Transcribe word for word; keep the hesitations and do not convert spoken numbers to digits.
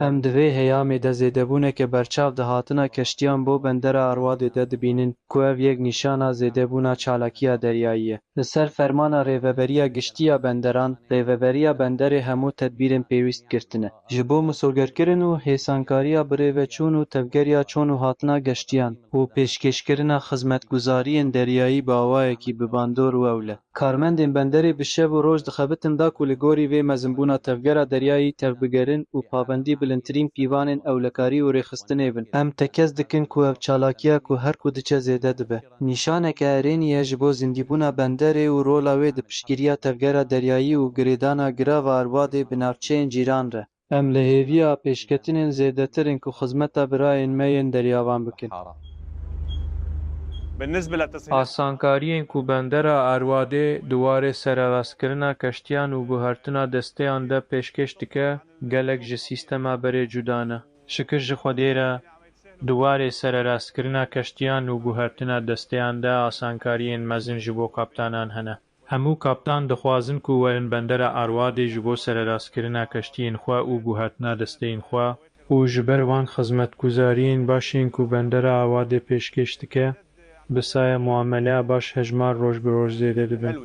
Em di vê heyamê de zêdebûneke berçav di hatina keştiyan bo bendera Arwadê de dibînin, ku ev yek nîşana zêdebûna çalakiya deryayî ye. Li ser fermana Rêveberiya Giştî ya Benderan, Rêveberiya Benderê hemû tedbîrên pêwîst girtine. Ji bo misogerkirin û hêsankariya birêveçûn û tevgeriya çûn û hatina geştiyan û pêşkêşkirina xizmetguzariyên deryayî bi awayekî bi bandor û ewl e. Karmendên benderê bi şev û roj dixebitin da ku li gorî vê mezinbûna tevgera deryayî tevbigerin û pabendî bilindtirîn pîvanên ewlekarî û rêxistinê bin. Em tekez dikin ku ev çalakiya ku her ku diçe zêde dibe, nîşaneke erênî ye ji bo zindîbûna benderê û rola wê di piştgiriya tevgera deryayî û girêdana girava Arwadê bi navçeyên cîran re. Em li hêviya pêşketinên zêdetir in ku xizmeta birayên me yên deryavan bikin. Asankariyên ku bendera Arwadê di warê sererastkirina keştiyan û guhertina desteyan de pêşkêş dike, gelek ji sîstema berê cuda ne. Şikir ji Xwedê re, di warê sererastkirina keştiyan û guhertina desteyan de asankariyên mezin ji bo kaptanan hene. Hemû kaptan dixwazin ku werin bendera Arwadê ji bo sererastkirina keştiyên xwe û guhertina desteyên xwe û ji ber van xizmetguzariyên baş ên ku bendera Arwadê pêşkêş dike, bi saya muameleya baş hejmar roj bi roj zêde dibin.